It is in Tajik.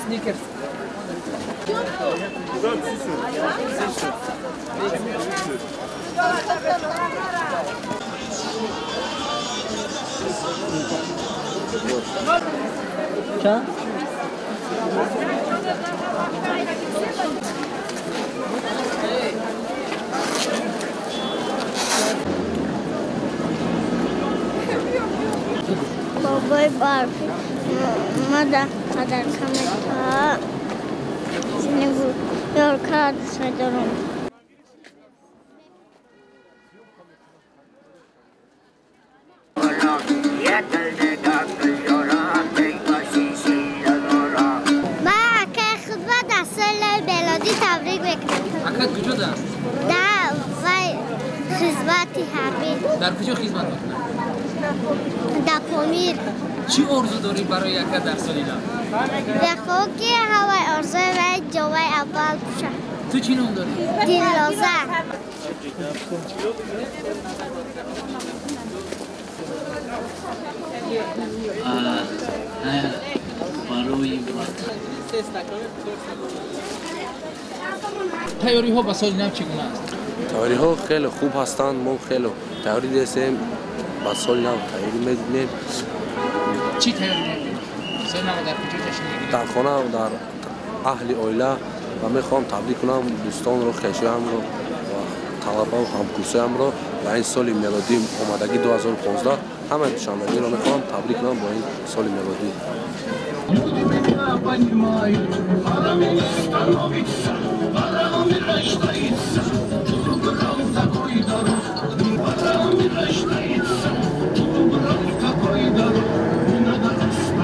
Сникерс. Чанд? Бобои барфӣ ма дар қадаркамета Снегурёрка дӯст медорам. Ман акаи худро дар соли мелодӣ табрик мекунам. Акат куҷо даст? Дар вай хизмати ҳарбӣ. Дар куҷо хизмат мекунад? Дар Помир. Чӣ орзу дорӣ барои ака дар соли нав? Мехоҳам, ки ҳамаи орзуи вай ҷомаи аввал пӯшад. Ту чӣ ном дорӣ? Дилноза. Барои ватан. Тайёриҳо ба соли нав чӣ гуна аст? Тайёриҳо хеле хуб ҳастанд. Мо хеле тайёрӣ дидем, ба соли нав тайёрӣ медидем. Чӣ тайёрӣ мекунед? Соли нав дар куҷо ҷашн мегиред? Дар хона, дар аҳли оила, ва мехоҳам табрик кунам дӯстонро, хешоямро ва талабаву ҳамкурсоямро ба ин соли мелодӣ омадагӣ 2015. Ҳамаи душанбегиро мехоҳам табрик кунам бо ин соли мелодӣ. Люди меня понимают, пора мне становиться, пора умирать.